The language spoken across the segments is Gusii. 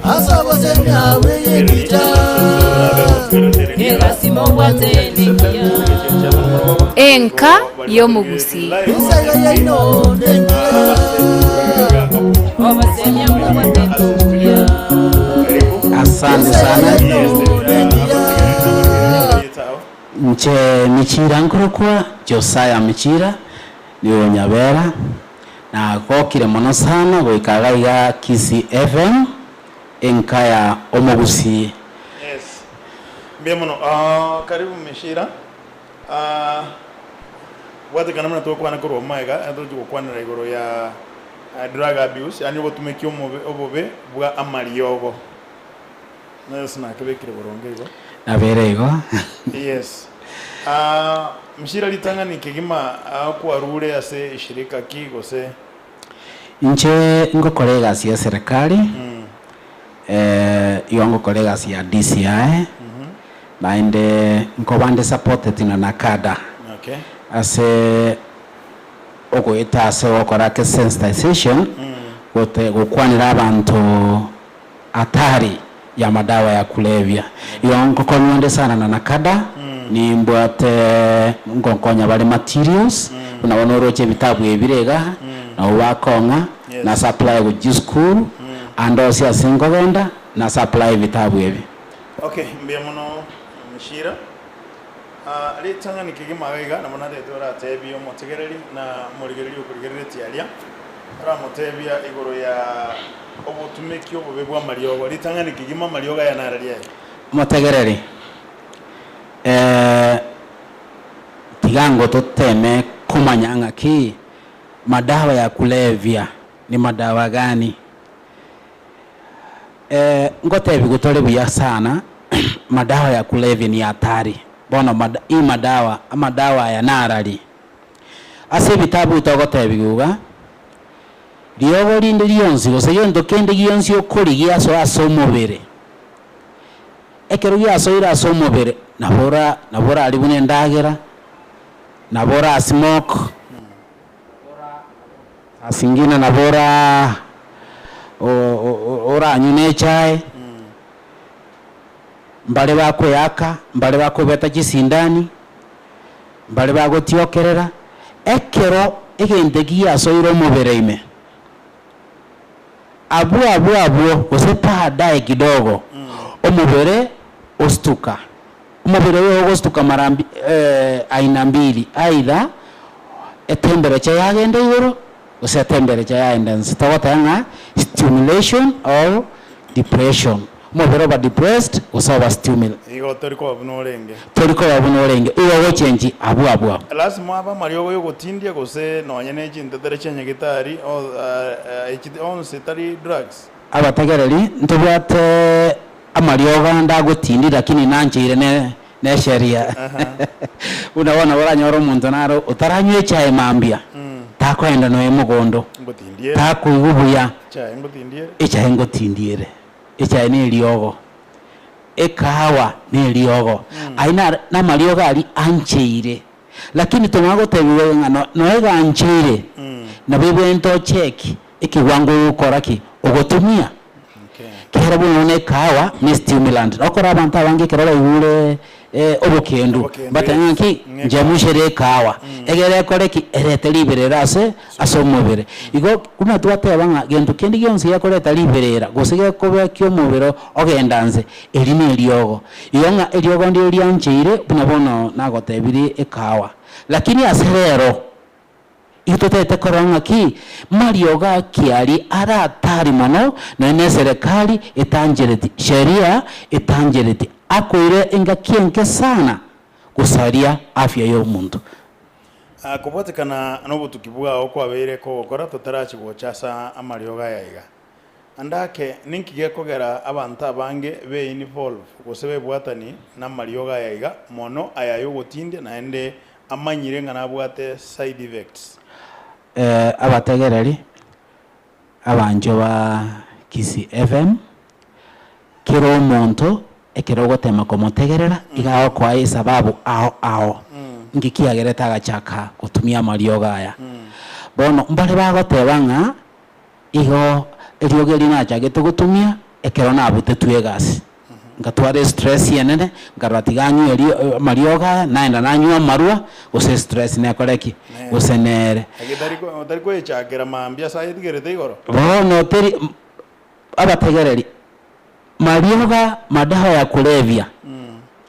Ase obosemia bw'egebicha. Enka y'omogusii. Ensaiga yaino nengiya. Asante Ensaiga sana. yaino nengiya. Inche Michira nkorokwa Josiah Michira, nigo Nyabera, nagokire mono sana goika iga iga Kisii FM, enka ya omogusii. Yes. Mbuya mono. Ah, karibu Mishira. Ah, bwatekana buna twakwana korwa omaiga, tochi gokwanera igoro ya ah, drug abuse, yaani obotumeki omobe obobe bwa amariogo. Yes, nakebekire boronge igo. Nabere igo. Yes. Ah, Mshira ritang'ani kegima ah, kwarure ase eshirika ki gose? Inche ngokora egasi ya eserekari, igo ngokora egasi ya DCI, naende nkoba nde supported na NACADA Okay. ase ogoeta ase ogokora ake sensitization, gote gokwanera abanto Hatari ya madawa ya kulevya. Igo nkokonywa nde sana na NACADA, nimbwate ngonkonya bare materials, buna bono oroche ebitabu ebi bire igaa, nabo bakong'a, na supply gochia chisukuru, ande onsi ase nkogenda, na supply ebitabu ebi. Okay, mbuya mono Mshira. Ah, ritang'ani kegima iga iga nabo natagete oratebie omotegereri na omorigereria okorigereretie aria, oramotebia igoro ya obotumeki obobe bw'amariogo. Ritang'ani kegima amariogo aya narari aye? Omotegereri, eh, tiga ngo toteme komanya ng'aki madawa ya kulevya ni madawa gani? Eh, ngotebigwe tore buya sana, madawa ya kulevya ni hatari. Bono mad hii madawa, amadawa aya narari? Ase ebitabu togotebigwa iga, riogo rinde rionsi gose gento kende gionsi okorigia asoe ase omobere, ekero giasoire ase omobere, nabo ora nabo orari buna endagera, nabo ora smoke, Saa zingine nabo ora oranywe na echae, mbare bakoeaka, mbare bakobeta chisindani, mbare bagotiokerera, ekero egento eki giasoire omobere ime, abwo abwo abwo gose baadaye kidogo, omobere ostuka. Omobere oyo ogostuka mara mbi aina mbili, either etemperature yagenda igoro gose etemperature yaenda inse. Togoteba ng'a stimulation or depression. Omobere oba depressed gose oba stimul. Igo tori koba buna orenge. Tori koba buna orenge, igo ogochengi abwo abwo abwo. Lasima abe amariogo yogotindia gose nonye ne chintetere chia nyagetari echi onsi tari drugs. Abategereri, ntobwate amariogo ande agotindi lakini nancheire ne nesheria. Buna bono oranyore omonto naro otaranywa echae mambia, takoenda nonya mogondo, Ngotindiere. takoigwa buya, Echae ngotindiere. echae ngotindiere, echae ne eriogo, ekahawa ne eriogo, ayio naro namariogo aria ancheire. Lakini tong'aa gotebiwa ng'a no nonya egancheire, nabo ebwenerete ocheki Ekewango ogokora ki? Ogotumia. Kera buna one ekahawa ne stimulant. Okora abanto abange ekero baigure obokendu, Obokendu, bateba yes. ng'a ki? Ng'a Nchemushere ekahawa. Egere ekore ki? Erete riberera ase ase omobere. Igo buna twateba ng'a gento kende gionsi gekoreta riberera gose gekoba ki'omobere ogenda nse, eri neriogo. Igo ng'a eriogo ndire riancheire buna bono nagotebirie ekahawa. Lakini ase rero. Igo totagete korora ng'aki mariogo a kiaria are atari mono, nonya ne eserekari etanchereti, sheria etanchereti, akoire engaki enke sana gosaria afya y'omonto. Kobwatekana nobotuki bwao kwabeire kogokora totarachi gocha ase amariogo aya iga. Ande ake, ninki gekogera abanto abange be involve gose bebwatani namariogo aya iga, mono aya yogotindia naende amanyire ng'a nabwate side effects? Abategereri, abanchwa ba Kisii FM, kera omonto ekero ogotema komotegerera iga agokoa esababu ao ao nki kiagerete agachaka gotumia amariogo aya. Bono mbare bagoteba ng'a igo eriogo eri nachagete gotumia. Ekero nabutetwe egasi, ngatwara estress enene, nkarora tiga anywe erio amariogo aya, naenda nanywa amarwa, gose estress nekore ki? Gose nere. Eke tari ko tari koechakera mambia ase ayetigerete igoro. Bono teri abategereri, mariogo madawa ya kulevya,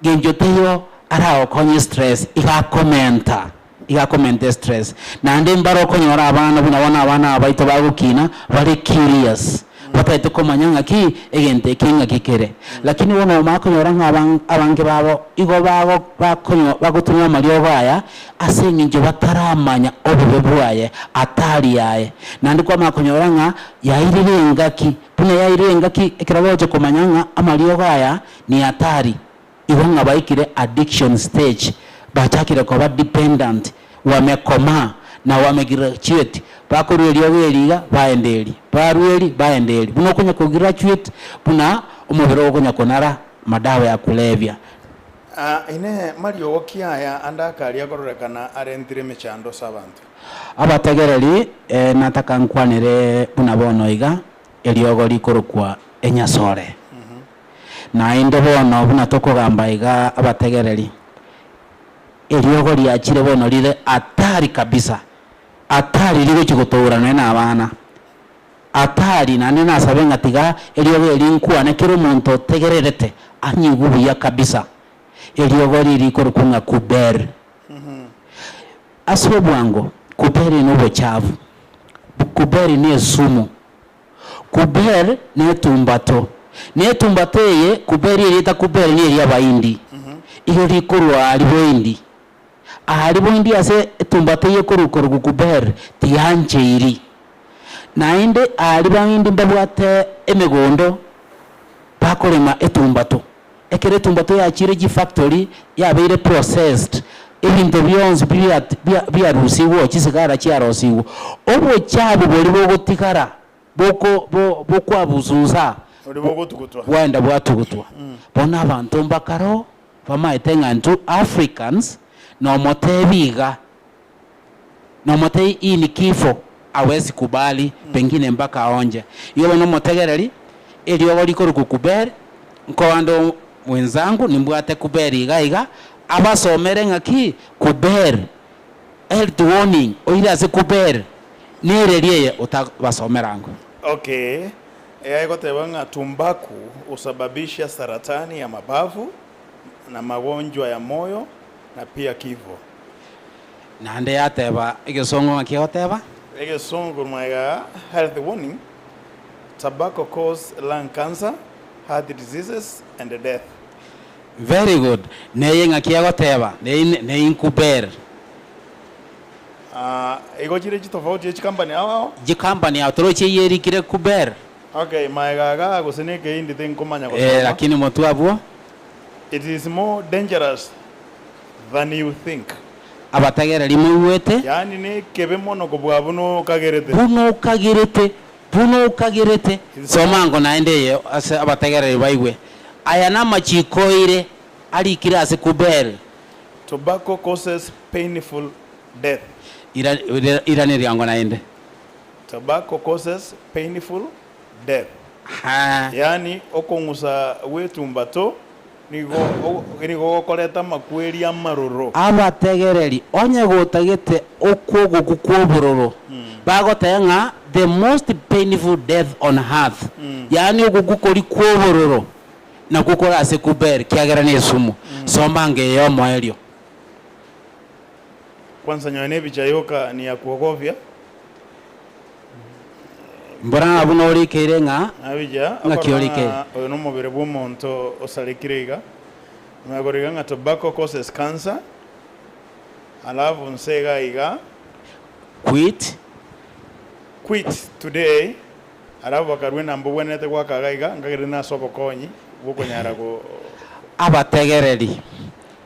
Gencho teiyo aragokonye estress, iga akomenta, iga akomenta estress. Naende mbare okonyora abana buna bono abana aba baito bagokina, bare curious, batagete komanya ng'aki egento eke ng'aki kere. Lakini bono omanye konyora ng'a aban abange babo igo bago bakonyo bagotumia amariogo aya, ase eng'encho bataramanya obobe bwaye, hatari yaye. Naende kwamanya konyora ng'a yairire engaki, buna yairire engaki ekero bagocha komanya ng'a amariogo aya Ni hatari igo ng'a baikire addiction stage, bachakire koba dependent, wamekomaa na wamegraduate, bakorwa eriogo eri iga baenda eri, barwa eri baenda eri, buna okonya kograduate buna omobere ogokonya konara madawa ya kulevya. Inee, mariogo ki aya ande akaria kororekana arentire emechando ase abanto? Abategereri, nataka nkwanere buna bono iga, eriogo rikorokwa enyasore. Naende bono buna tokogamba iga abategereri, eriogo riachire bono rire hatari kabisa, hatari rigochia gotoura nonya na abana, hatari naende nasabe ng'a tiga eriogo eri nkwane kera omonto otegererete anyigwe buya kabisa, eriogo riri rikorokwa ng'a kuber. Ase obwango, kuberi nobochafu, kuberi nesumu. Kuber netumbato, na etumbato eye Kuber erieta Kuber neri'Abaindi, igo rikorwa aria boindi. Aria boindi ase etumbato eye ekorwa korokwa Kuber tiyancheiri. Naende aria baindi mbabwate emegondo bakorema etumbato. Ekero etumbato yachire chifactory yabeire processed, ebinto bionsi bia bia biarusigwe oo, chisigara chiarosigwe, obochabu boria bogotigara boko bo bokwabusunsa Boria bogotugutwa. bwaenda bwatugutwa. Bono abanto mbakare oo, bamaete ng'a intwe Africans nomotebi iga, Nomotebie hii ni kifo hawezi kubali pengine mpaka aonje. Igo bono omotegereri, eriogo rikorokwa kuberi, nkoande mwenzangu nimbwate kuberi iga iga, abasomere ng'aki kuber, health warning oire ase kuber, nereri eye otabasomera ango. Okay, eya egoteba ng'a tumbaku husababisha saratani ya mapafu na magonjwa ya moyo na pia kifo. Naende yateba, Egesongo ng'aki egoteba? Egesongo korwa igaa, Health warning, Tobacco cause lung cancer, heart diseases and death. Very good. Neye ng'aki egoteba? Neye inkuber. Ah, igo chire chitofauti echi company ao ao? Chicompany ao torochi eyio erikire kuber. Okay, maega igaa gose ne ekeindi tinkomanya Eh, gosoma. lakini motwe abwo. It is more dangerous than you think. Abategereri moigwete. Yaani nekebe mono kobua buna okagerete. Buna okagerete, buna okagerete. Soma ango naende eye ase abategereri baigwe. Aya namachiko oire arikire ase Kubel. Tobacco causes painful death. Ira, iraneria ango naende. Tobacco causes painful death. Ha. Yaani okong'usa gw'etumbato Nigo nigo gokoreta amakweri amaroro. Abategereri, onye gotagete okwogoku kw'obororo, bagoteba ng'a the most painful death on earth, yaani ogokwa koria kw'obororo nakwo kore ase kuber, kiagera nesumu. Soma ange eye omoerio. Kwanza nyowe nebicha yoka ni ya kuogofya. Mbora ng'a buna orikeire ng'a Nabija ng'aki okorora orikeire. ng'a oyo nomobere bw'omonto osarekire iga, nagoriga ng'a tobacco causes cancer, alafu nse iga iga. Quit. Quit today, alafu bakarua enamba obwenerete goaka iga iga, nkagere nase obokonyi bw'okonyara go. Abategereri,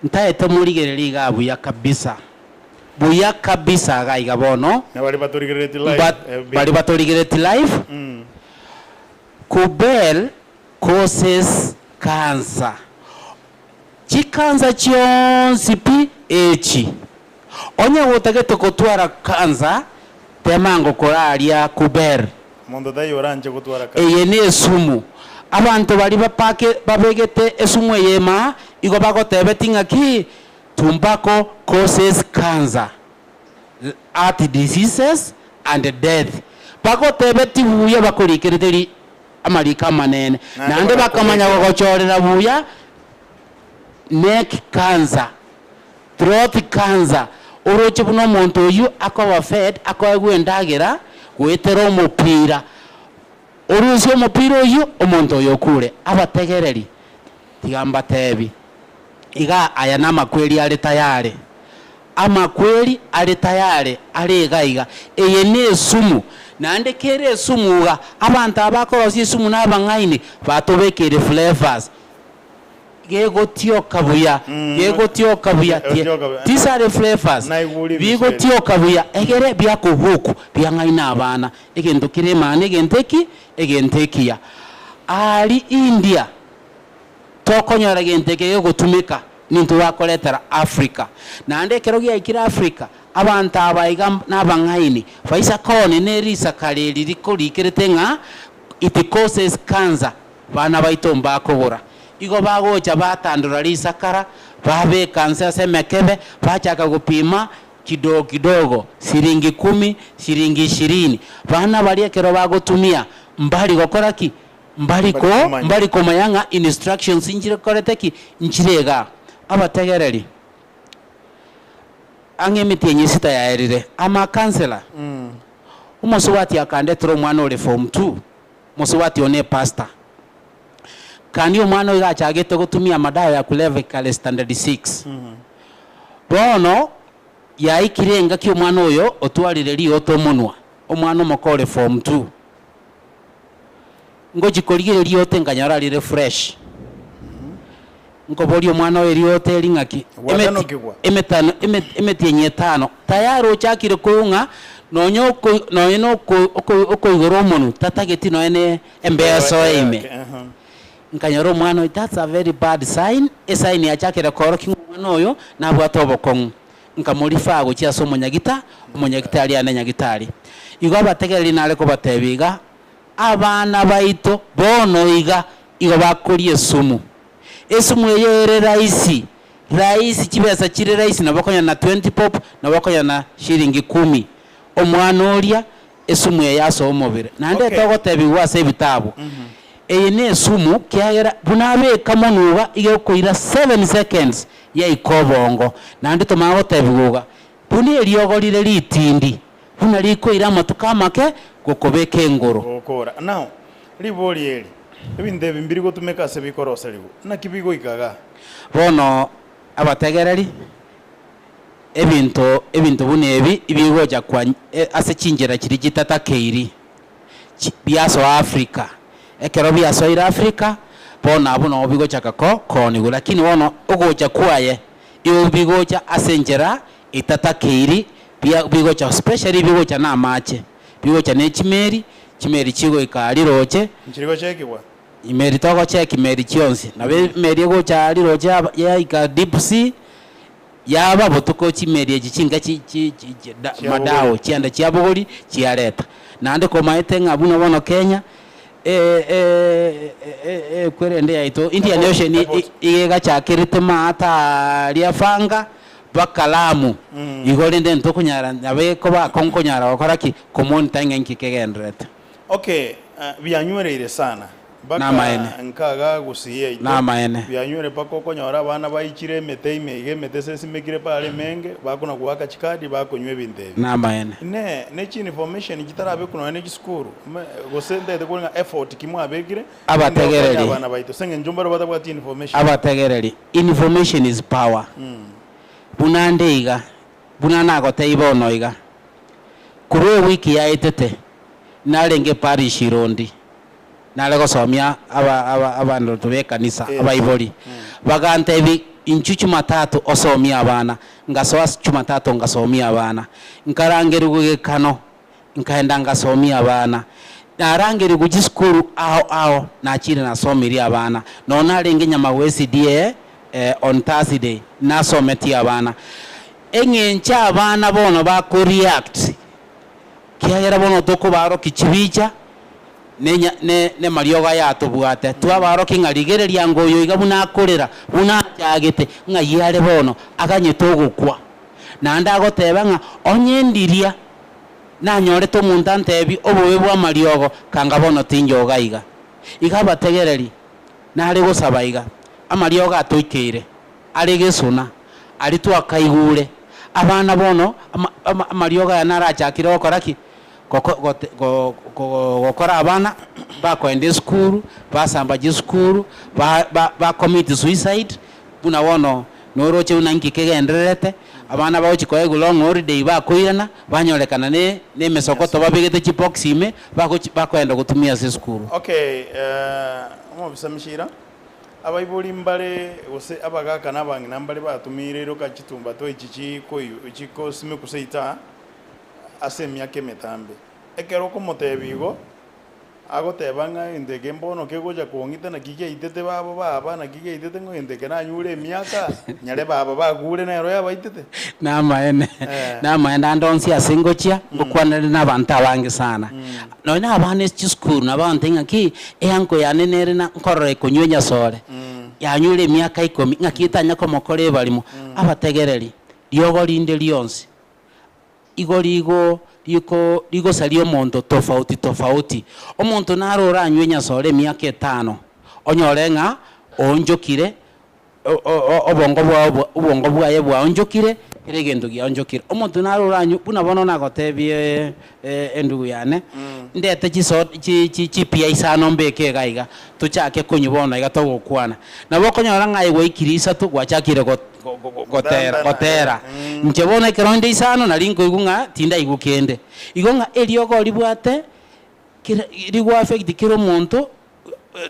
ntaete morigererie igaa buya kabisa. Buya kabisa iga iga bono. Na baria batorigereretie live But FB. baria batorigereretie live, Kubel causes cancer. Chikansa chionsi pi echi. Onye gotagete gotwara cancer, tema ango koraria Kubel. Monto taiyo oranche gotwara cancer. Eye nesumu. Abanto baria bapake babegete esumu eye imaa igo bagotebeti ng'aki Tobacco causes cancer, heart diseases and death. Bagotebeti buya bakorikerete ri amariko amanene Naende naende bakamanya bagakobekera. gogochorera buya neck cancer, throat cancer, oroche buna omonto oyio akoba fed akoegwa endagera goetera omopira. Orusie omopira oyio, omonto oyo okure. Abategereri, tiga mbatebi, iga aya namakweri are tayare, amakweri are tayare are iga iga. Eye nesumu, naende kere esumu iga, abanto aba bakorosia esumu nabang'aini, batobekeire flavours. Gegotioka buya, gegotioka buya, tie, Egotioka buya. these are flavours, Naigure ebisu ebi. bigotioka buya, egere biakohuku, biang'aina abana. Egento kere maana egento eki, egento ekiya. Aria India, tokonyora gento eke gegotumeka, nintwe bakoretera Africa. Naende ekero giaikire Africa, abanto aba iga nabang'aini, baisa koni ne risakara eri rikorikerete ng'a it causes cancer, Bana baito mbakogora. Igo bagocha batandora risakara, babeka nse ase emekebe, bachaka gopima kidogo kidogo, siringi kumi, siringi ishirini. Bana baria ekero bagotumia, mbari gokora ki? Mbari ko, Mbari komanya. mbari komanya ng'a instructions nchire korete ki? Nchire igaa. Abategereri, ang'e emetienyi esita yaerire, amacounsellor, omosubati akandetera omwana ore form two, Mosubati one epastor. Kani omwana oyo iga achagete gotumia amadawa ya kulevya kare standard six. Bono yaikire engaki omwana oyo otwarire rioto omonwa, omwana omoke ore form two. Ngochi korigereria rioto nkanyora rire fresh. Nkoboria omwana oyo rioto eri ng'aki? Emeti Gwatanokigwa. emetano eme emetienyi etano tayari ochakire koigwa ng'a nonye oko nonye na oko oko okoigora omonwe tatageti nonye na embeso ime. Nkanyora omwana oyo that's a very bad sign, esign yachakire koorokia ng'a omwana oyo nabwate obokong'u. Nkamorifaa gochia ase omonyagita, omonyagitari ane nyagitari. Igo abategereri nare kobatebia iga, abana baito bono iga igo bakoria esumu. Esumu eye ere rahisi, rahisi, chibesa chire rahisi nabo okonyora na twenty bob, nabo okonyora na shilingi kumi. Omwana oria esumu eye asoa omobere. Naende Okay. togotebigwa ase ebitabu, eye ne esumu kiagera buna abeka monwe iga, iga ekoira seven seconds yaika obongo. Naende tomanye gotebigwa iga, buna eriogo rire ritindi, buna rikoira amatuko amake gokobeka engoro. Gokora. Now, ribori eri, Ebinto ebi mbiri gotumeka ase bikoroserigwa, naki bigoika igaa? Bono abategereri, ebinto ebinto buna ebi ibigocha kwa ase chinchera chiria chitatakeiri, chi biasoa Africa. Ekero biasoire Africa, bono abwo nabo bigochaka ko koonigwa. Lakini bono ogocha kwaye, igo bigocha ase enchera etatakeiri, bia bigocha especially bigocha na amache. Bigocha ne chimeri, chimeri chigoika aria roche. Nchiri gochekigwa. Imeri togocheki meri chionsi. Nabo emeri egocha aria roche yaba yaika deep sea, yaba botuko chimeri echi chinke chi chi chi chi da Chiabogori. madao chianda chiabogori chiareta. Naende komaete ng'a buna bono Kenya, ekwere ende yaito Indian Airport, Ocean airport. iga egachakerete maate aria Vanga mpaka Lamu. Igo rende ntokonyara nabo ekoba akong'u konyara gokora ki? Komonitor ng'a inki kegendererete. Okay, bianywereire sana mpaka Namaene. nkaga gusii yaito Namaene. bianywere mpaka okonyora abana baichire emete ime iga emete ase esimekire pare emenge bakona goaka chikadi bakonywa ebinto ebi. Namaene. Inee, ne chiinformation chitarabekwa nonya ne chisukuru me gose ntagete kore ng'a effort ki mwabekire rende gokonya Abategereri. abana baito ase eng'encho mbaro batabwati information. Abategereri, information is power. Buna nde iga, buna nagotebia bono iga, korwa ewiki yaetete, narenge eparish Irondi, nare gosomia aba aba abanto b'ekanisa, Yes. abaibori. Bagantebia inchuo Jumatatu osomie abana, ngasoa ase Jumatatu ngasomia abana. Nkarangerigwa gekano, nkaenda ngasomia abana. Narangerigwe chisukuru ao ao, nachire nasomirie abana. Nonya narenge Nyamagwa SDA on Thursday, nasometie abana. Eng'encho abana bono bako react, kiagera bono tokobarokia chibicha, Nenya ne nemariogo aya atobwate, twabarokia ng'a rigereria ng'a oyo iga buna akorera, buna achagete, ng'ai are bono, aganyete ogokwa. Naende agoteba ng'a onye ndiria nanyorete omonto antebi obobe bw'amariogo, kanga bono tinjoga iga. Iga abategereri, nare gosaba iga, amariogo atoikeire, are gesona, aria twakaigure, abana bono ama ama amariogo aya narachakire gokora ki? Goko gote go go gokora abana bakoenda esukuru, basamba chisukuru, ba ba ba commit suicide, buna bono noroche buna nki kegendererete, abana bagochi koegwa long holiday bakoirana, banyorekana ne na emesokoto babegete chibox ime, bagochi bakoenda gotumia ase esukuru. Okay, omobisa Mishira, abaibori mbare gose abagaka na abang'ina mbare batumiire iroka chitumbato echi chikoiywa chikosimekwa seito aa, ase emiaka emetambe. Ekero okomotebia igo, agoteba ng'a egento eke mbono kegocha kong'ita naki giaitete babo baba, naki giaitete ng'a egento eke nanyure emiaka, nyare baba bakure nero yabaitete. Namaene, Eh. namaene ande onsi ase ngochia, ngokwanere na abanto abange sana. Nonya na abana ase chisukuru nabo bagontebia ng'aki, eanko yane nere na nkorora ekonywa enyasore, yanyure emiaka ikomi, ng'aki etanya komokora ebarimo. Abategereri, riogo rinde rionsi. Igo rigo riko rigosaria omonto tofauti tofauti. Omonto naro oranywe enyasore emiaka etano, onyore ng'a oonchokire, o- o- obongo bwao bwa obongo bwaye bwaonchokire, kera egento giaonchokire. Omonto naro oranywe, buna bono nagotebie endugu yane, ndete chiso chi chi chipia isano mbeke iga iga, tochake konywa bono iga togokwana. Nabo okonyora ng'a aye gwaikire isato, gwachakire go. Gotera, gotera. Inche bono ekero inde isano nari nkoigwa ng'a tindaigwa kende. Igo ng'a eriogo ribwate kera rigo affect kera omonto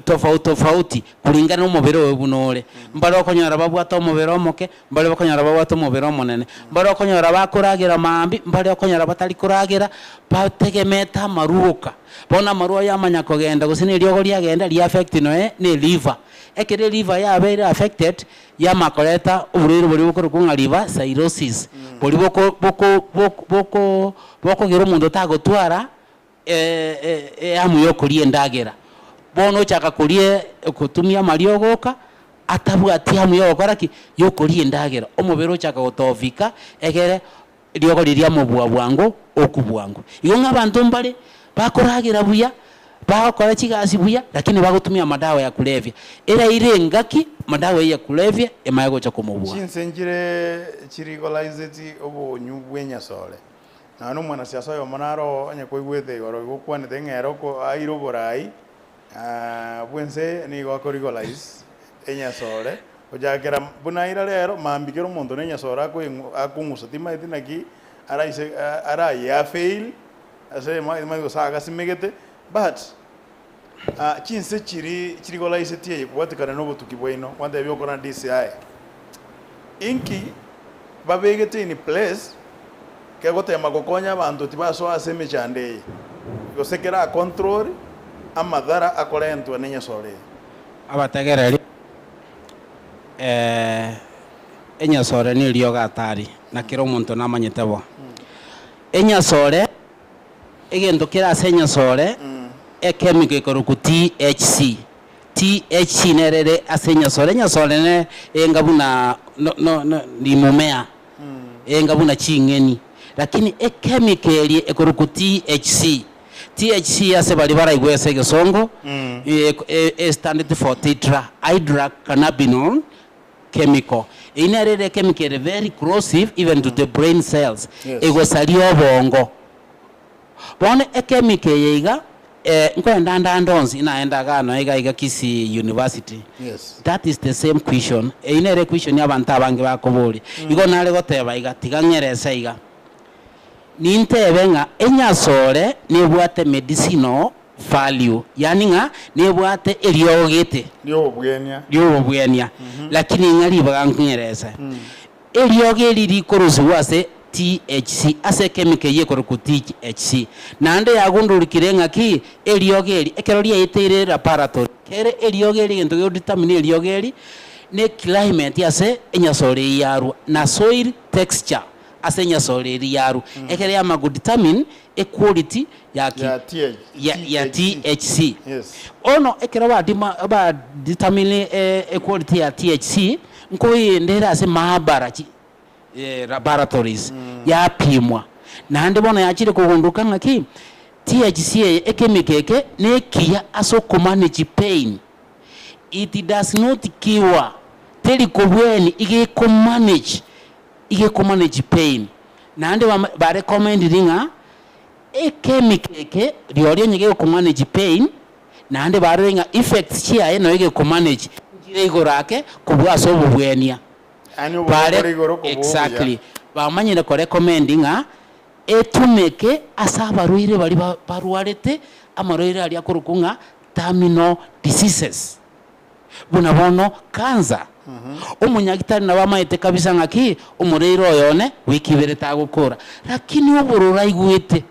tofauti tofauti kulingana na omobere oye buna ore. Mbare okonyora babwate omobere omoke, mbare okonyora babwate omobere omonene, mbare okonyora bakoragera maambia, mbare okonyora batari koragera, bategemete amarwa oka. Bono amarwa aye amanya kogenda gose na eriogo riagenda ria affect noe na eliver. Ekero eliver yabeire affected, Yamakoreta oborwaire boria bokorokwa ng'a liver cirrhosis, boria boko boko boko boko bokogera omonto tagotwara ehamu ya okoria endagera. Bono ochaka koria gotumia amariogo oka, atabwati hamu ya ogokora ki? Ya okoria endagera. Omobere ochaka gotofika egere Eriogo riria mobua bwango okwo bwango. Igo ng'a abanto mbare bakoragera buya, bagokora chigasi buya, lakini bagotumia amadawa ya kulevya. Eraire engaki madawa eyio ya kulevya emanye gocha komobua. Chinse nchire chilegalizeti obonyu bw'enyasore. Nonya na omwanasiasa oyomo naro oo onye koigwete igoro igo okwanete ng'a ere oko aire oborai bw'ense nigo ako legalize enyasore, Gochakera buna aira rero, mambia kera omonto nenyasore akoing'u akong'usa timaeti naki araise araye afail ase timanyeti gose agasimegete but chinse chiri chirigoraiseti eye kobwatekana na obotuki bwaino gwantebia okora na DCI. Inki babegete in place kegotema gokonya abanto tibasoa ase emechando eye gose kera control amadhara akorentwa nenyasore eye. Abategereri. Enyasore neriogo atari, na kera omonto namanyete bo. Enyasore, egento kere ase enyasore, ekemiko ekorokwa THC. THC nere ere ase enyasore, enyasore ne enga buna no no no ni mumea, enga buna ching'eni, lakini ekemiko eria ekorokwa THC, THC ase baria baraigwe ase egesongo, e stand for tetrahydrocannabinol chemical. Eyio nere ere echemical ere very corrosive even to the brain cells, egosaria obongo. Bono echemical eye iga, nkoenda ande ande onsi, naenda igaa nonya iga iga Kisii University, that is the same question, eyio nere equestion abanto abange bakoboria. Igo nare goteba iga, tiga ng'erese iga. Nintebe ng'a enyasore nebwate medicinal value, yaani ng'a nebwate eriogo gete Ri'obobwenia. ri'obobwenia, lakini ng'a ribaga nkong'erese. Eriogo eri rikorusigwa ase THC, ase echemical eyio ekorokwa THC. Naende yagundurikire ng'a ki? Eriogo eri, ekero riaeteire laboratory, kere eriogo eri egento gegodetermine eriogo eri, ne climate ase enyasore eyio yarwa, na soil texture. ase enyasore eria yarwa, ekere yama godetermine equality ya ki? Ya TH Ya ya THC. THC. Yes. Bono ekero badima badetermine equality ya THC, nkoyende ere ase maabara chi laboratories, yapimwa. Naende bono yachire kogunduka ng'aki, THC eye ekemiko eke nekiya ase okomanage pain. It does not cure, teri kobweni, iga ekomanage, iga ekomanage pain. Naende bama barecommendiri ng'a ekemiko eke rirorio onye gegokomanage pain, naende barore ng'a effects chiaye noyo egekomanage, nchire igoro ake kobua ase obobwenia. Yaani obobe Bare bore igoro kobua obuya. exactly, bamanyire korecommend ng'a etumeke ase abarwaire baria ba barwarete amarwaire aria akorokwa ng'a terminal diseases, buna bono cancer. Omonyagitari nabo amaete kabisa ng'aki omoreire oyo one wiki ibere tagokora, lakini obororo aigwete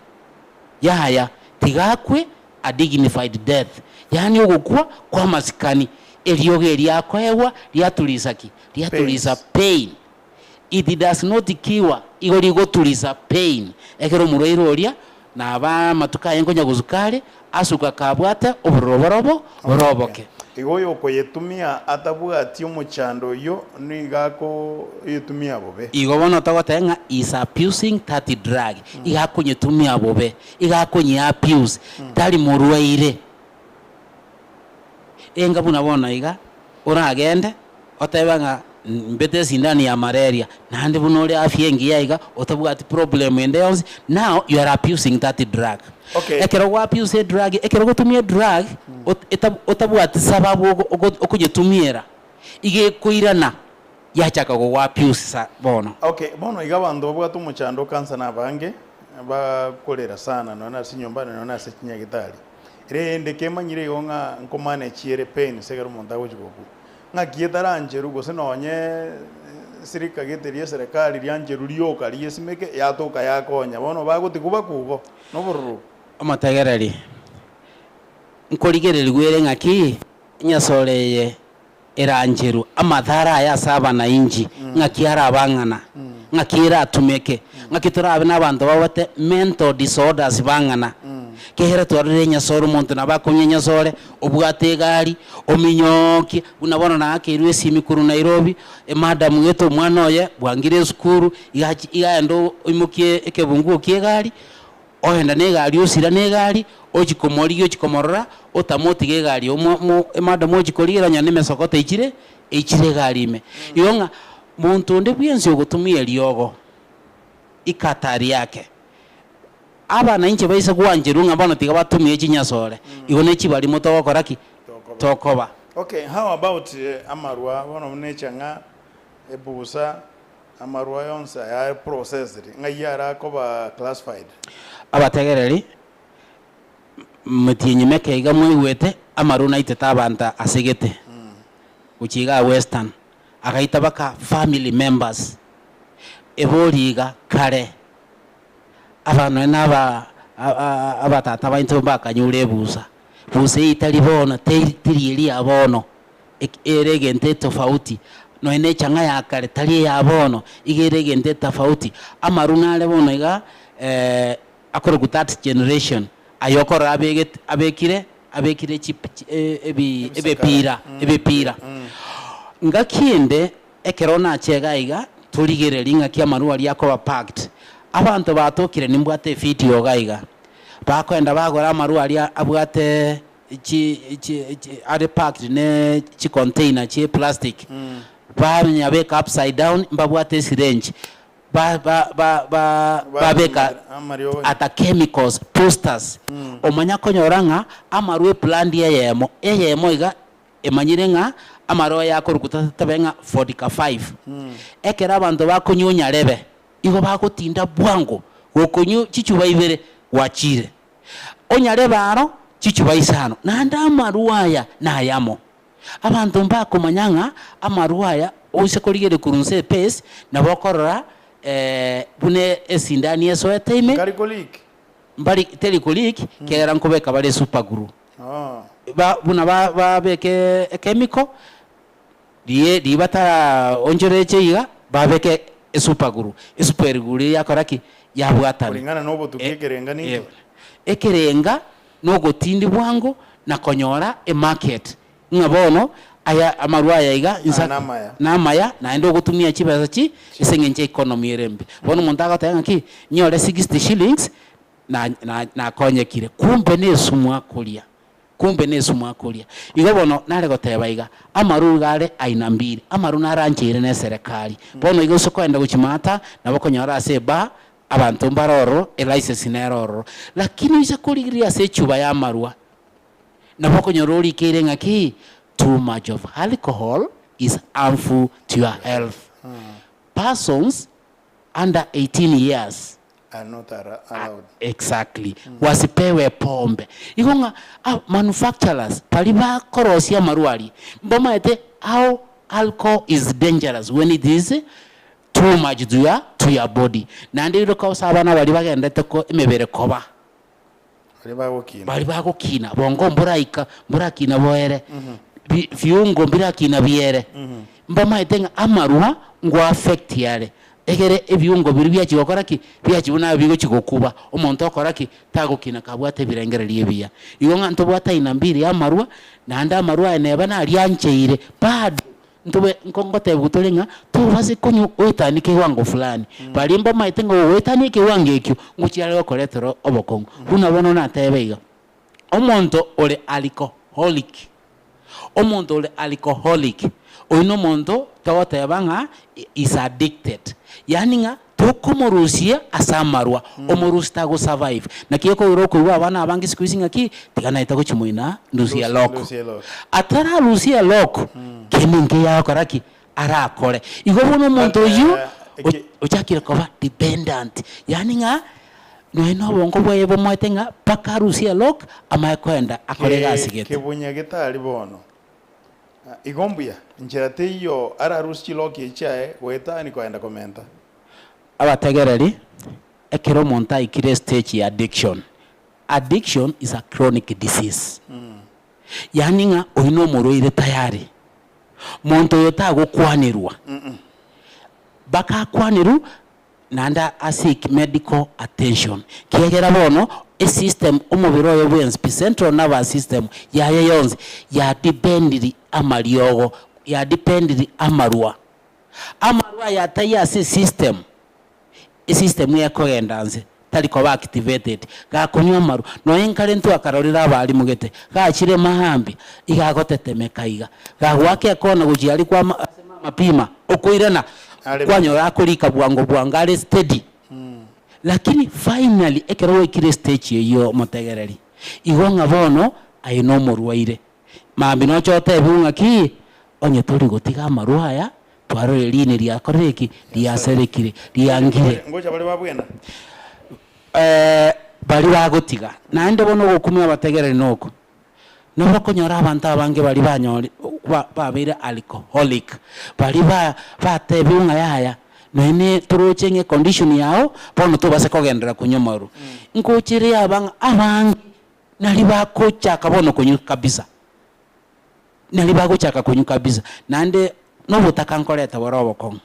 yaya tiga akwe a dignified death, yaani ogokwa kwa amasikani, eriogo eri akoegwa riaturisa ki? Riaturisa pain. It does not cure, igo rigoturisa pain. Ekero omorwaire oria naba amatuko aye nkonya gosuka are, asuka kabwate obororo borobo boroboke. Igo oyokoyetumia atabwati omochando oyio nigo akoyetumia bobe. Igo bono togoteba ng'a is abusing that drug, igo akonyetumia bobe, igo akonye abuse, tari morwaire. Enga buna bono iga, oragende otebe ng'a mbete esindani ya malaria, naende buna ore afya engiya iga, otabwati problem ende yonsi, now you are abusing that drug. Okay. Ekero gwa abuse edrug, ekero ogotumia edrug, ot- eta otabwati sababu ogo ogo okonyetumiera, iga ekoirana yachaka gogo abuse sa bono. Okay, bono iga abanto babwate omochando o cancer na abange, bakorera sana nonya na ase chinyomba nonya na ase chinyagitari. Rende kemanyire igo ng'a nkomanage ere pain ase ekero omonto agochia gokwa. Ng'aki etarancherwe gose nonye sirika gete ria eserekari riancherwe rioka riesimeke yatoka yakonya bono bagotigwa bakwe igo nobororo. Omotegereri, nkorigererigwa ere ng'aki enyasore eye erancherwe amathara aya ase abanainchi, ng'aki arabang'ana, ng'aki eratumeke, ng'aki torabe nabanto babwate mental disorders bang'ana. Kegera twarorire enyasore omonto nabo akonywa enyasore, obwate egari, ominyokie, buna bono naakeirwe esimi korwa Nairobi, emadam gete omwana oye, bwangire esukuru, iga achi iga aende oimokie ekebunguo kia egari, Ogenda negari osira negari, ochia komorigia ochia komorora, otama otiga egari omo mo emadam ochia korigereria onye nemesoko teichire, eichire egari ime. Igo ng'a monto onde bwensi ogotumia eriogo, ikatari yake, abana inche baise gwancherwa ng'a bono tiga batumie chinyasore, igo ne chibarimo togokora ki? Tokoba. Okay, how about amarwa bono buna echang'aa, ebusa, Amarwa yonsi aya are processed, ng'ai are akoba classified? Abategereri, metienyi meke iga mwaigwete amarwa naitete abanto ase gete, gochia igaa Western, agaita baka family members. Ebori iga kare, aba nonya na aba abatata baito mbakanyure ebusa, busa eye itari bono teri teri eria ya bono. Ere egento etofauti, nonya ne echang'a ya kare tari eya bono, iga ere egento etafauti. Amaru nare bono iga akorokwa third generation, aye okorora abegete abekire abekire chip chi ebi ebepira ebepira. Ngaki ende ekero nache iga iga, torigererie ng'aki amaru aria akoba packed. Abanto batokire nimbwate evideo iga iga, bakoenda bagora amaru aria abwate chi chi chi are packed ne chicontainer chie plastic, banyabeka upside down mbabwate esirenji, ba ba ba ba babeka ata chemicals boosters, omanya konyora ng'a amarwa eplant eyemo, eyemo iga emanyire ng'a amarwa aya akorokwa ta tabe ng'a vodka five. Ekero abanto bakonywa onyarebe, igo bagotinda bwango, gokonywa chichuba ibere gwachire. Onyarebe aro chichuba isano, naende amarwa aya nayamo. Abanto mbakomanya ng'a amarwa aya oise korigereria korwa inse epesi, nabo okorora buna esindani esoete ime. Nkari koleak? Mbari teri koleak, ekiagera nkobeka bare super glue. Oh. Ba buna ba babeke echemical, riye ribatara onchoreche iga, babeke. Esuper glue, esuper glue eria yakora ki? Yabwatana. Kulingana na obotuki ekerenga ninki? Ekerenga na ogotindi bwango na konyora emarket ng'a bono aya amarwa aya iga insa Aya namaya. namaya naende ogotumia chibesa chi ase eng'encho economy ere embe. Bono omonto agoteba ng'aki, nyore 60 shillings na na nakonyekire, kumbe na esumu akoria. Kumbe nesumu akoria. Igo bono nare goteba iga, amaru iga are aina mbiri, amaru narancheire neserekari. Bono iga ase okoenda gochia maata, nabo okonyora ase ebar, abanto mbare ororo, elicense nere ororo. Lakini oise korigereria ase echuba y'amarwa, nabo okonyora orikeire ng'a ki, too much of alcohol is harmful to your health. Persons under 18 years Are not allowed. Exactly. Wasipewe pombe. Igo ng'a a manufacturers baria bakorosia amarwa aria, mbamaete how alcohol is dangerous when it is too much to your, to your body. Naende riroka ase abana baria bagendete ko emebere koba. Baria bagokina. Baria bagokina, bongo mboraika, mborakina boere, bi viungo mbirakina biere. Mbamaete ng'a amarwa ngo affect are, egere ebiungo biria biachia gokora ki? Biachia buna bigochia gokuba, omonto okora ki? Tagokina kabwate ebirengererio ebiya. Igo ng'a ntobwate aina mbiri ya amarwa, naende amarwa aya neba nariancheire, bado Ntobe nko ngotebiwa tore ng'a tobase konywa oetanie kewango fulani. Baria mbamaete ng'a ogoetania ekewango ekio ngochia are gokoretera obokong'u. Buna bono natebe iga, omonto ore alcoholic, omonto ore alcoholic, oyio na omonto togoteba ng'a is addicted, yaani ng'a tokomorusia ase amarwa, omorusia tago survive. Naki ekoira okoigwa abana abange siku hizi ng'aki, tiga naete gochia moino ndusie elock. Ndusie elock. Atararusia elock, kende nkeiyo agokora ki? Arakore. Igo bono omonto But, oyio eh, eki- ochakire koba dependent, yaani ng'a nonya na obongo bwaye bomoete ng'a mpaka arusie elock amanye koenda akore egasi gete. Kebunya getari bono. Igo mbuya, nchera teiyo ararusie chiloki echi chiaye goetania koenda komenta. Abategereri, ekero omonto aikire estage ya addiction, addiction is a chronic disease. Yaani ng'a oyio nomorwaire tayari, monto oyo tagokwanerwa, mpaka akwanerwe naende a seek medical attention, kiagera bono esystem omobere oye bwensi pi central nervous system yaye yonsi ya dependiri amariogo, ya dependiri amarwa. Amarwa aya ataiyo ase esystem, esystem ekogenda nse, tari koba activated. Gakonywa amarwa, nonya nkare ntwakarorire abalimu gete, gachire maambia, iga agotetemeka iga, gagoaka ekona gochia aria kwa ase mama pima, okoirana, Are kwanyora akorika bwango bwango are steady. Lakini finally ekero gwaikire estage eyio omotegereri, igo ng'a bono aye nomorwaire. Mambia noche otebiwe ng'a ki, onye tori gotiga amarwa aya, twarorire riini riakorire ki? Riaserekire, riangire. Ngocha bare babwena. Baria bagotiga. Naende bono ogokumia abategereri noko, Nabo okonyora abanto abange baria banyori ba babeire alcoholic, baria ba batebiwe ng'a yaya, nonya ne toroche ng'a econdition yao, bono tobase kogenderera konywa amarwa. Nkocheria aba ng'a abange nari bagochaka bono konywa kabisa, nari bagochaka konywa kabisa, naende na obotaka nkoreta bore obokong'u,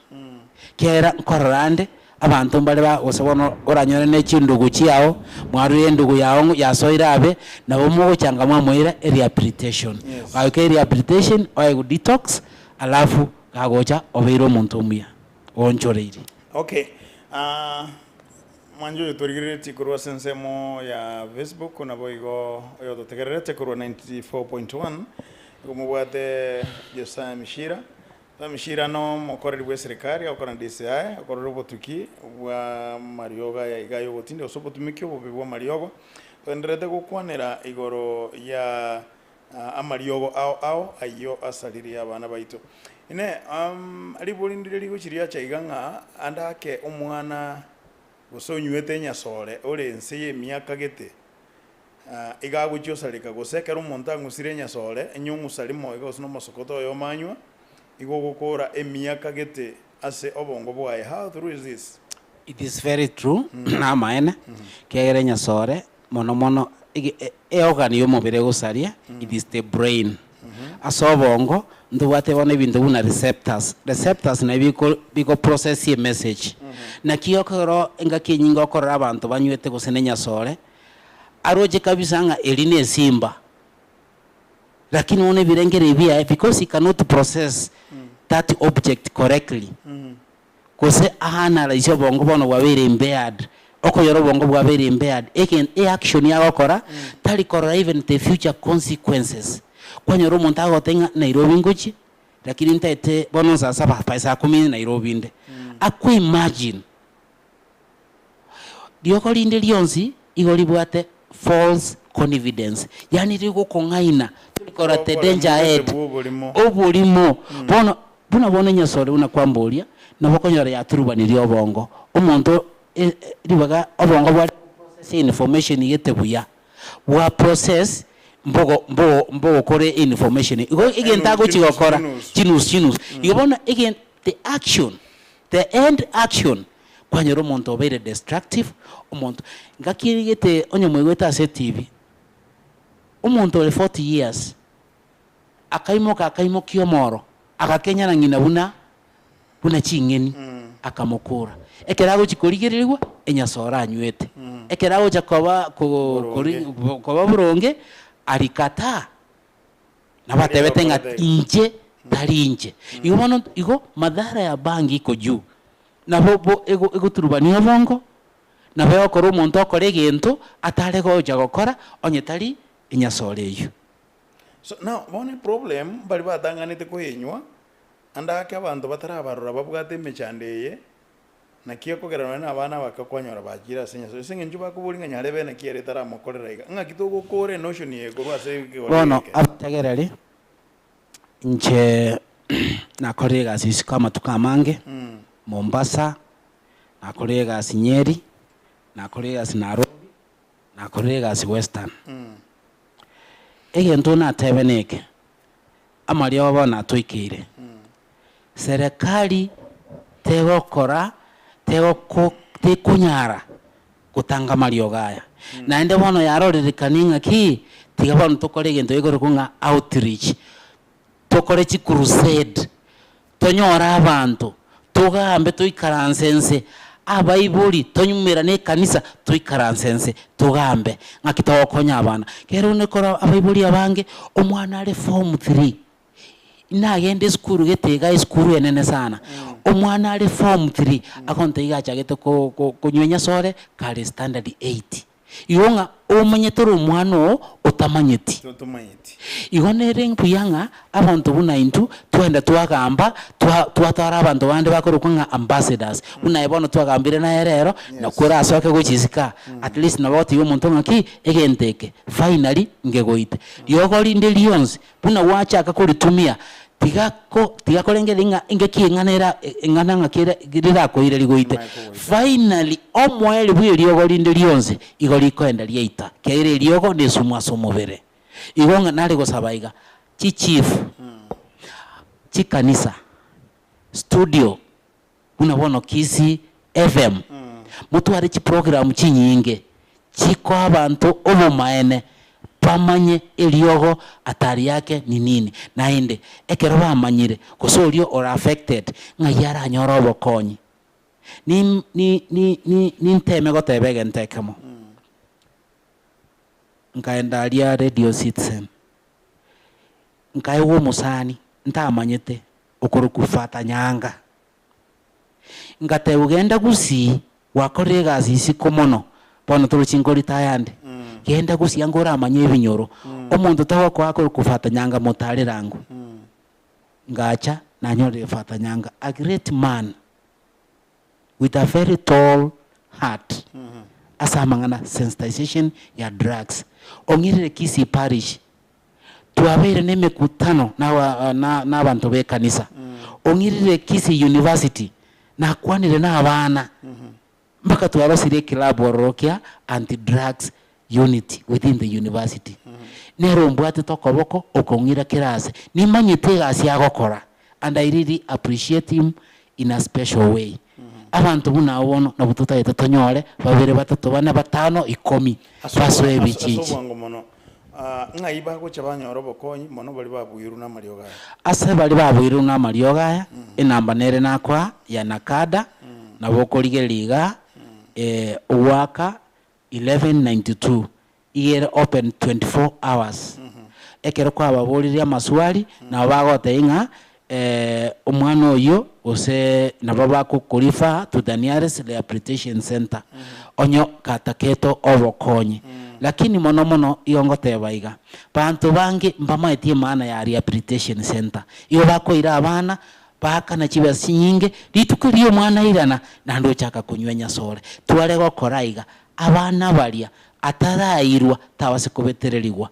ekiagera nkorora ande abanto mbare ba gose bono oranyore ne chindugu chiao, mwarure endugu yao ng'o yasoire abe, nabo mogochanga mwamoira erehabilitation. Yes. Gaika erehabilitation, oegwe detox, alafu kagocha obeire omonto omuya, oonchoreiri. Okay, ah, mwanche oyo torigereretie korwa ase ensemo ya Facebook, naboigo oyototegererete korwa 94.1, igo mobwate Josiah Mishira. Josiah Mishira nomokoreri bw'eserekari agokora na DCI, okorora obotuki bw'amariogo aya iga ay'ogotindia gose obotumiki obobe bw'amariogo. Togendererete gokwanera igoro ya amariogo ao ao ayio asaririe abana baito. Inee, ribori ndire rigochia riacha iga ng'a ande ake omwana gose onywete enyasore ore ense y'emiaka gete, iga agochia osareka, gose ekero omonto ang'usire enyasore, onye ong'usa rimo iga gose nomosokoto oyomo anywa, igo ogokora emiaka gete ase obongo bwaye. How true is this? It is very true, namaene, ekiagera enyasore mono mono ege eorgan ya omobere egosaria, it is the brain. Ase obongo, ntobwate bono ebinto buna receptors. Receptors nabio biko biko process emessage. Naki ekero engaki enyinge okorora abanto banywete gose na enyasore, aroche kabisa ng'a eri na esimba, lakini bono ebirengererio biaye because he cannot process that object correctly, gose a-analyse obongo bono bwabeire impaired, okoyora obongo bwabeire impaired, egen eaction agokora, tari korora even the future consequences. Kwanyora omonto agoteba ng'a Nairobi ngochie, lakini ntaete bono saa saba by saa kumi Nairobi inde. Akoimagine. Riogo rinde rionsi igo ribwate false confidence, yaani rigokong'aina, tori korora the danger ahead, oborimo. Bono buna bono enyasore buna kwamboria, nabo okonyora yaturubanirie obongo, omonto ribaga obongo bware goprocess information gete buya, bwa process mbogo mbogo mbogokora information igo egento agochi gokora chinusu chinusu. Igo bono egen the action, the end action Kwanyora omonto obeire destructive, omonto, ngaki erigete onye moigwete ase etibi, omonto ore 40 years, akaimoka akaimokia omoro, agakenyana ng'ina buna buna ching'eni, akamokora. Ekero agochia korigererigwa, enyasore anywete. Ekero agocha koba ko kori koba boronge, arikataa. Nabatebete ng'a inche tari inche. Igo bono igo madhara ya bangi iko juu. Nabo bo ego egoturubania obongo, nabo egokora omonto okore egento atare gocha gokora onye tari enyasore eyio. So now bono eproblem baria batang'anete koyenywa, ande ake abanto batarabarora babwate emechando eye, naki ekogera nonye na abana abake kwanyora bachire ase Nyasaye ase eng'encho bakoboria ng'a nyarebe naki ere etaramokorera iga, ng'aki togokora enotion eye korwa ase ekegori Bono eke? abategereri, Inche nakorire egasi isiko amatuko amange, Mombasa, nakorire egasi Nyeri, nakorire egasi Nairobi, nakorire egasi Western. Egento natebe neke, amariogo bono natoikeire, serikali tegokora tegoko tekonyara gotanga amariogo aya. Naende bono yarorerekanie ng'aki, tiga bono tokore egento gekorokwa ng'a outreach, tokore chicrusade, tonyore abanto, togambe toikaranse nse, abaibori tonyumerane ekanisa toikaranse nse togambe ng'aki togokonya abana. Ekero buna ekero abaibori abange, omwana are form three, Nagende esukuru gete iga esukuru enene sana, omwana are form three, agontebia iga achagete ko- ko- konywa enyasore kare standard eight. Igo ng'a omanyete ore omwana oo otamanyeti. Totomanyeti. Igo nere mbuya ng'a abanto buna intwe twagenda twagamba, twa twatwara abanto bande bakorokwa ng'a ambassadors, buna aye bono twagambire naye rero, nakwo orasoke gochia isiko aa, at least nabo ogotebia omonto ng'aki, egento eke finally ngegoite. Riogo rinde rionsi Buna gwachaka koritumia, tiga ko tiga korengereria ng'a engaki eng'ana era eng'ana ng'aki ere rirakoire rigoite. Finally, omoerio bw'eriogo rinde rionsi igo rikoenda riaita, kiagera eriogo nesumu ase omobere. Igo ng'a nare gosaba iga, chichief, chikanisa, studio, Buna bono Kisii FM, motware chiprogram chinyinge chikoa abanto obomaene bamanye eriogo hatari yake ni nini. Naende ekero bamanyire gose oria ore affected ng'ai aranyore obokonyi. Ni ni ni ni ninteme goteba egento ekemo, nkaenda aria Radio Citizen, nkaegwa omosani ntamanyete okorokwa Fata Nyanga. Ngatebwa genda Gusii gwakorire egasi isiko mono, bono torochi nkoritaya ande. Genda Gusii ango oramanye ebinyoro. Omonto togokoa akorokwa Fata Nyanga motarere ango. Ngacha nanyorire Fata Nyanga, a great man with a very tall heart ase amang'ana sensitization ya drugs. Ong'irire Kisii Parish Twabeire nemekutano nabanto b'ekanisa. Ong'irire Kisii University, nakwanire nabana mpaka twarosirie eclub ororo kia anti drugs unit within the university. Nere ombwatete okoboko okong'ira kera ase. Nimanyete egasi agokora and I really appreciate him in a special way. Abanto buna abwo bono nabwo totagete tonyore babere, batato, bane, batano, ikomi Ase basoe obwa- ase ebichichi. obwango mono. Ng'ai bagocha banyora obokonyi mono baria babuirwe namariogo aya? Ase baria babuirwe namariogo aya, enamba nere nakoa ya Nakada, nabo okorigereria igaa, ogoaka 1192, iga ere open 24 hours. Ekero kwababoririe amaswali, nabo bagotebia ng'a omwana oyio gose nabo bagokorefer to the nearest rehabilitation centre onye gataketo obokonyi. Lakini mono mono igo ngoteba iga, banto bange mbamaeti emaana ya rehabilitation centre, igo bakoira abana baakana chibesa chinyinge, rituko erio omwana airana naende ochaka konywa enyasore. Tware gokora iga, abana baria atarairwa tabase kobetererigwa.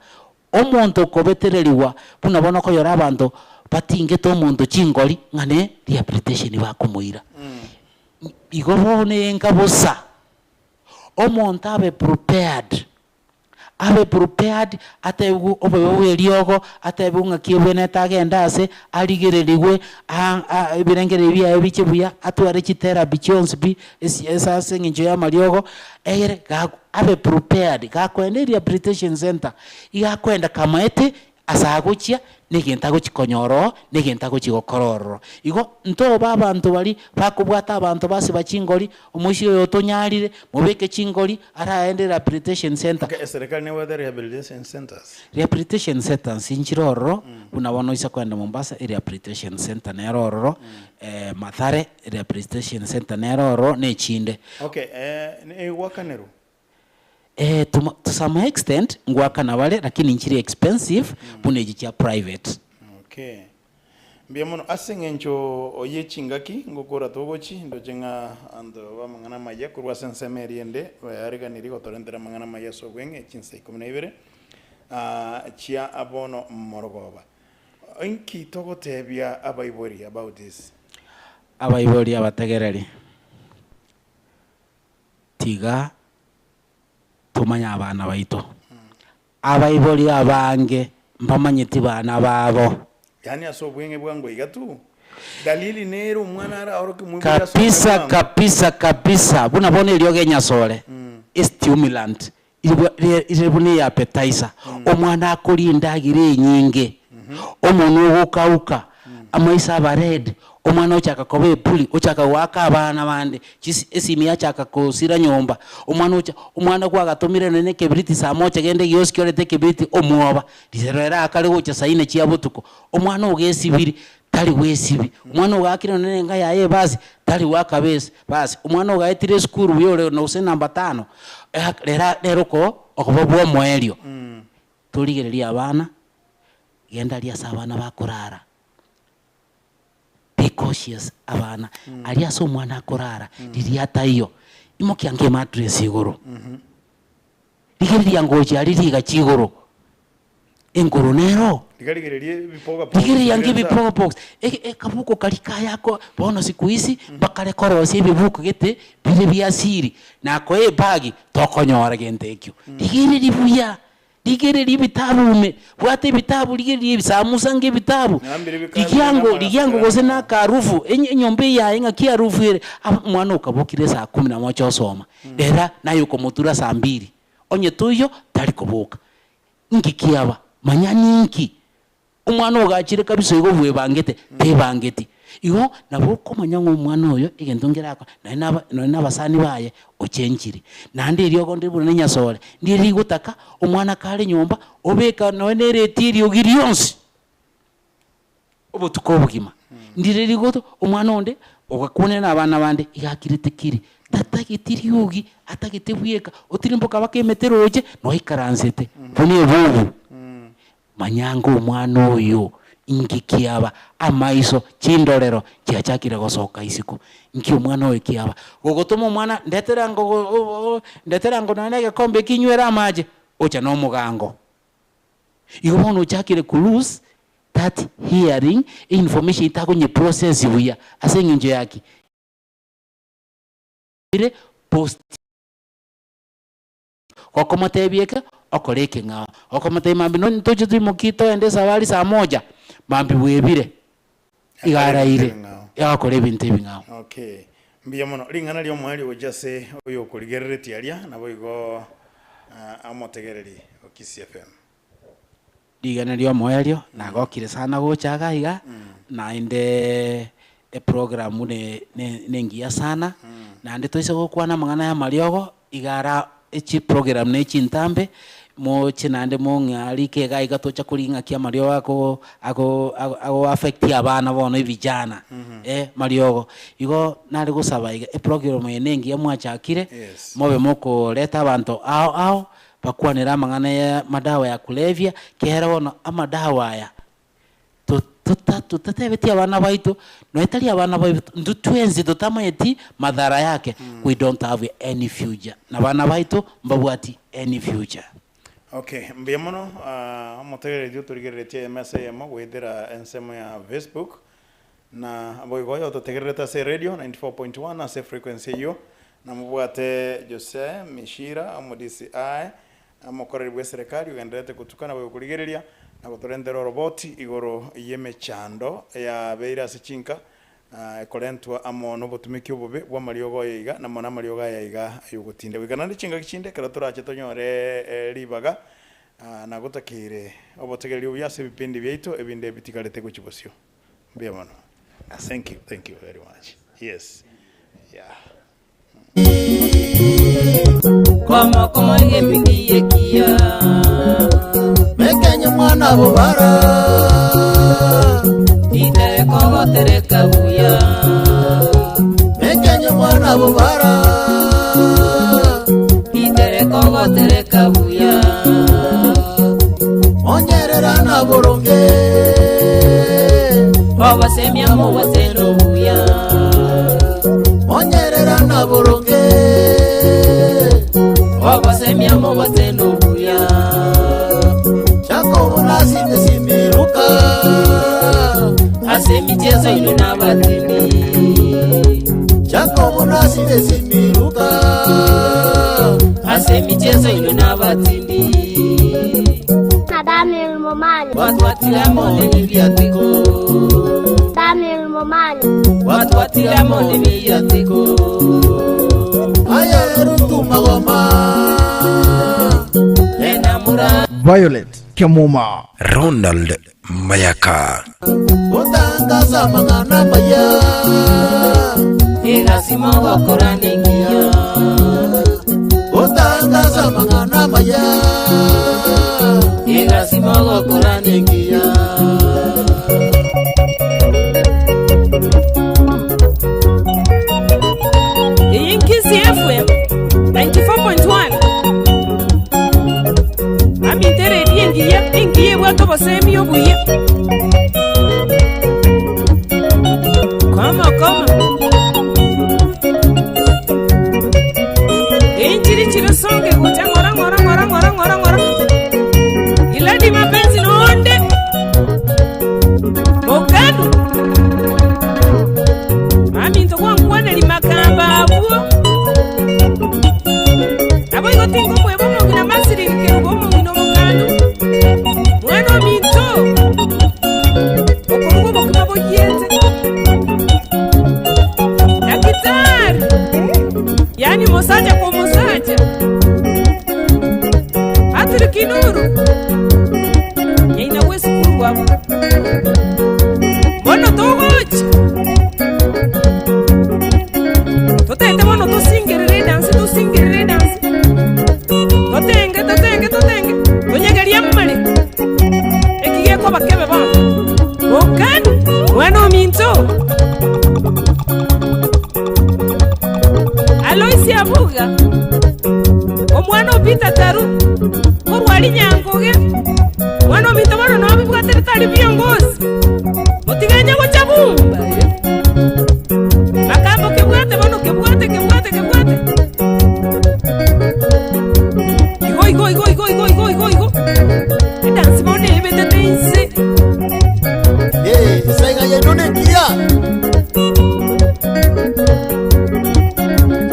Omonto okobetererigwa buna bono okoyora abanto batingete omonto chingori ng'a ne rehabilitation bakomoira. Igo bono enga bosa, omonto abe prepared, abe prepared atebigwe obobe bwa eriogo, atebigwe ng'aki ebwenerete agende ase, arigererigwe ebirengererio biaye biche buya, atware chitherapy chionsi pi, ase ase eng'encho ya amariogo, egere gaku abe prepared, gakoenda erehabilitation centre, iga akoenda kamaete ase agochia, na egento agochia konyora oo, na egento agochia gokora ororo. Igo ntobe abanto baria bakobwata abanto basiba chingori, omoisia oyo otonyarire, mobeke chingori araende rehabilitation centre. Okay, eserekari nebwate rehabilitation centres? Rehabilitation centres nchire ororo, buna bono oise koenda Mombasa, erehabilitation centre nere ororo, Mathare rehabilitation centre nere ororo, na echinde. Okay, negwakanerwa? Eh, to to some extent ngwakana bare lakini nchire expensive buna echi chia private. Okay. Mbuya mono. Ase eng'encho ye chingaki ngokora togochi, ndoche ng'a abanto b'amang'ana amaya korwa ase ensemo eria ende bayareganirie gotorentera amang'ana amaya ase obweng'e chinsa ikomi na ibere chia bono morogoba. Inki togotebia abaibori about this? Abaibori abategereri, tiga tomanye abana baito. Abaibori abange mbamanyeti bana babo. Yaani ase obweng'e bwango iga tu, dalili nere omwana araoroke omoibori ase obweng'e Kabisa bwango. kabisa kabisa, buna bono eriogo enyasore, estimulant, rire buna eappetizer, omwana akoria endagera enyinge, omonwa ogokauka, amaiso aba red, omwana ochaka koba ebully, ochaka goaka abana bande, chisi esimi yachaka kosira nyomba, omwana ocha omwana kwagatomire nonye na ekebiriti saa moja genda egioski orete ekebiriti omwoba, risero ere akare gocha saa nne chia botuko, omwana ogesibiri tari gwesibi, omwana ogaakire nonye na enka yaye ebasi tari goaka base basi, omwana ogaetire esukuru buya ore gose namba tano, rero rero oko okoba bwa omoerio. Torigererie abana, genda aria ase abana bakorara, be cautious abana, aria ase omwana akorara riria ataiyo, imokia ange emattress igoro, rigereria ngochi aria rigachi igoro, engoro nero. Rigereria ebipoga box Rigereria ange biria ebipoga box, ege ekabuko karia kaya ako bono siku hizi mbakare korosia ebibuku gete bire bia siri, nakoe ebag tokonyora gento ekio. Rigereria buya, rigereria ebitabu ime, bwata ebitabu rigereria ebisamusa ange ebitabu, Ng'ambire bikabe rigia ango bire rigia ango n'amagasegera gose na amang'ana. akaharufu, enye enyomba eye yaye ng'aki eharufu ere, aba omwana okabokire saa kumi na moja osoma, rera naye okomotura saa mbiri, onye toiyo tari koboka. Inki kiaba? Manya ninki? Omwana ogachire kabisa igo bwebangete, tebangeti. Igo nabo okomanya ng'a omwana oyo egento nkere akore, nonye naba nonye na abasani baye ochenchiri. Naende eriogo ndire buna enyasore, ndire rigotaka omwana kare nyomba, obeka nonye na ereti eriogi rionsi, obotuko obogima. Ndire rigoto, omwana onde, ogakwanera na abana bande, iga akirete kiri, tatageti riogi, atagete bweka, otirimboka mpaka emete roche, noikaransete, buna ebubu. Manya ng'a omwana oyo inki kiaba, amaiso, chindorero chiachakire gosoka isiko. Inki omwana oyo kiaba? Gogotoma omwana, ndetera ango ndetera ango nonya na egekombe eki inywere amache, ocha na omogango. Igo bono ochakire ko lose that hearing, information takonye process buya ase eng'encho ya ki? Ere post. Gokomotebia eke, okore ekeng'ao. Gokomotebia mambia nonye toche toimokie toende esabari saa moja, mambia bwebire, iga Akore ebinto araire, ebing'ao. agakora ebinto ebing'ao. Okay. Mbuya mono. Ring'ana ri'omoerio gochia ase oyokorigereretie aria, naboigo amotegereri o Kisii FM. Rigena ri'omoerio, nagokire sana gocha iga iga, naende eprogram ne ne nengiya sana, naende toise gokwana amang'ana ya amariogo, iga ara echiprogram na echintambe, moche naende mong'aa rike iga iga tocha koria ng'aki amariogo ako ako ago ago affect abana bono ebijana, eh mariogo. Igo nare gosaba iga eprogram eye nengiya mwachakire, Yes. mobe mokoreta abanto ao ao, Bakwanere amang'ana ya madawa ya kulevya, kiagera bono amadawa aya totatebeti abana baito, nonya tari abana baito, intwe twensi totamanyeti madhara yake, we don't have any future, na abana baito mbabwati any future. Okay, mbuya mono omotegereri otorigereretie eyemo ase eyemo goetera ensemo ya Facebook, Na boigo oyototegererete ase eredio 94.1 ase efrequency eyio, namobwate Jose Mishira omo DCI, omokoreri bw'eserekari ogendererete gotuka naboigo korigereria na gotorentera oroboti igoro y'emechando yabeire ase chinka ekorentwa amo nobotumeki obobe bw'amariogo oyo iga na mono amariogo aya iga ay'ogotinda. Goika naende chingaki chinde ekero torache tonyore ribaga nagotakeire obotegereri obuya ase ebipindi biaito ebinde bitigarete gochia bosio. Mbuya mono. Thank you, thank you very much. Yes. Yeah. Komo komo egemingi ekiya. Mekenye mwana bobara. Itereka ogotereka buya. Mekenye mwana bobara. Itereka ogotereka buya. Onyerera na boronge. Obosemia mobotendo obuya. Onyerera na boronge. Obosemia mobotendo obuya. Jacobo nasinde simiruka. Ase emicheso inwe nabatindi. Jacobo nasinde simiruka. Ase emicheso inwe nabatindi. Na Daniel Momanyi. Watwatire amo nemibiatiko. Daniel Momanyi. Watwatire amo nemibiatiko. Aye Rutu Magoma. Enamura. Violet Kemuma. Ronald Mayaka. Gotangaza amang'ana amaya. Egasi mogokora nengiya. Gotangaza amang'ana amaya. Egasi mogokora nengiya. Iyi Nkisi FM 94.1 Aminto eredio engiya, engiya ebwate obosemi obuya. Komo komo. Enchiri chire songe gocha ng'ora ng'ora ng'ora ng'ora ng'ora ng'ora. Iladi mapenzi nonde. Mokanu. Aminto gwankwaneri makamba abwo. Naboigo tinkomweba omong'ina Masiriri Kerubo omong'ina omokanu. Mwana ominto, okoruga obokima boyiete. Daktari, yaani mosacha kwa omosacha. Patrick Nuru, nyaina bw'esukuru bwabo. Bono togocha. Totagete bono tosingerere edansi, tosingerere edansi. Totenge, totenge, totenge, tonyegerie amare. Eki gekoba kebe bono. Bokani, mwana ominto. Aloisi Abuga, omwana o Peter Taru, korwa Rinyangoge, mwana ominto bono nobibwate ritari biongosi. Motiganye gocha bumba. Makambo kebwate bono kebwate kebwate kebwate. Igo igo igo igo igo igo igo igo. Edansi bono ebetete inse. Eh, saiga yaino nengiya.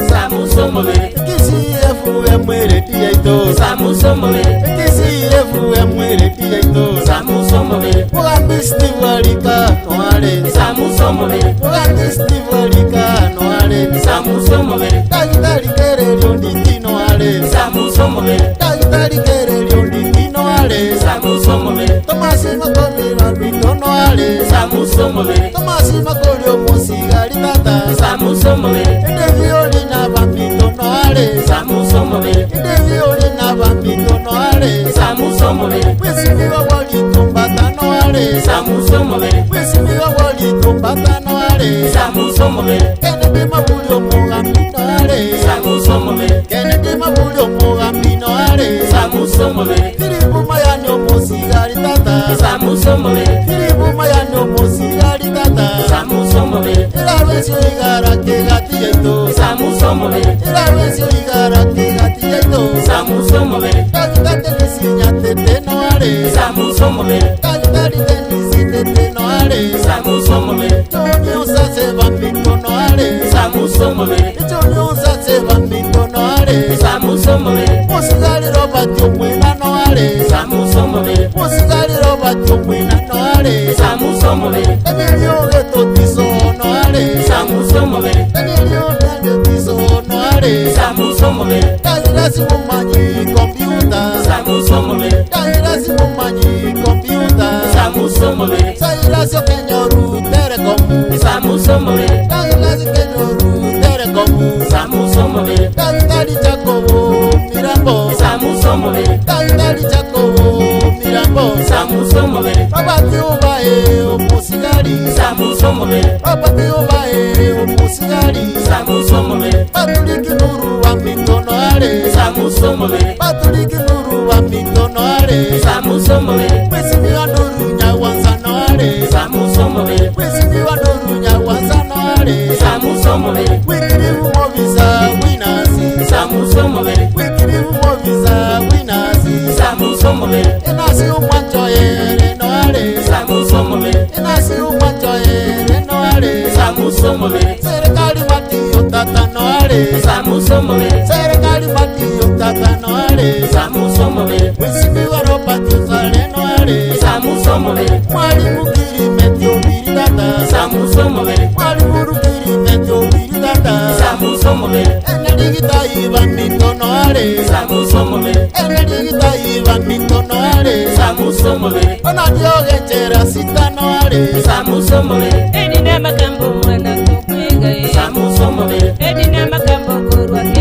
Samusa omobere. Kisii FM eredi yaito. Samusa omobere. Kisii FM eredi yaito. Samusa omobere. Mugambi Steve Alika noare. Samusa omobere. Mugambi Steve Alika noare. Samusa omobere. Daktari Kererio Nditi noare. Samusa omobere. Daktari Kererio Nditi noare. Samusa omobere. Tomasi makori babito noare. Samusa omobere. Tomasi makori omosigari tata. Samusa omobere. Edevi ori na bamito noare. Samusa omobere. Edevi ori na bamito noare. Samusa omobere. Mheshimiwa walitumbata noare. Samusa omobere. Mheshimiwa walitumbata noare. Samusa omobere. Kennedy Maburi omugambi noare. Samusa omobere. Kennedy Maburi omugambi noare. Samusa omobere. Filipu Mayani omosigari tata. Samusa omobere. Filipu Mayani omosigari tata. Samusa omobere. Irarwesio igara kegati yaito. Samusa omobere. Irarwesio igara kegati yaito. Samusa omobere. Daktari Denisi Nyatete noare. Samusa omobere. Daktari Denisi Tete noare. Samusa omobere. Joni osase bamito noare. Samusa omobere. Joni osase bamito noare. Samusa omobere. Musigari Robert omwena noare. Samusa omobere. Musigari Robert omwena noare. Samusa omobere. Emilio Getotiso noare. Samusa omobere. Emilio Getotiso noare. Samusa omobere. Dairasi mumanyi kompyuta. Samusa omobere. Dairasi mumanyi kompyuta. Samusa omobere. Sairasi okenyoru telecom. Samusa omobere. Dairasi kenyoru telecom. Samusa omobere. Daktari Jacobo Mirambo. Samusa omobere. Daktari Jacobo Mirambo. Samusa omobere. Robert Obae omusigari. Samusa omobere. Robert Obae omusigari. Samusa omobere. Patrick Nuru wa mikono are. Samusa omobere. Patrick Nuru wa mikono are. Samusa omobere. Mheshimiwa Nuru Nyawanza no are. Samusa omobere. Mheshimiwa Nuru Nyawanza no are. Samusa omobere. Wikirivu Movisa Winners. Samusa omobere. Wikirivu Movisa Winners. Samusa omobere. Enasi umwancho ere no are. Samusa omobere. Enasi umwancho ere no are. Samusa omobere. Serikali matiyo tata no are. Samusa omobere. Serikali matiyo tata no are. Samusa omobere. Mheshimiwa Robert Osare no are. Samusa omobere. Mwalimu Kirimeti Obiri tata. Samusa omobere. Mwalimu Kirimeti Obiri tata. Samusa omobere. Enedigita iba mitono are. Samusa omobere. Enedigita iba mitono are. Samusa omobere. Onadioge chera sita no are. Samusa omobere.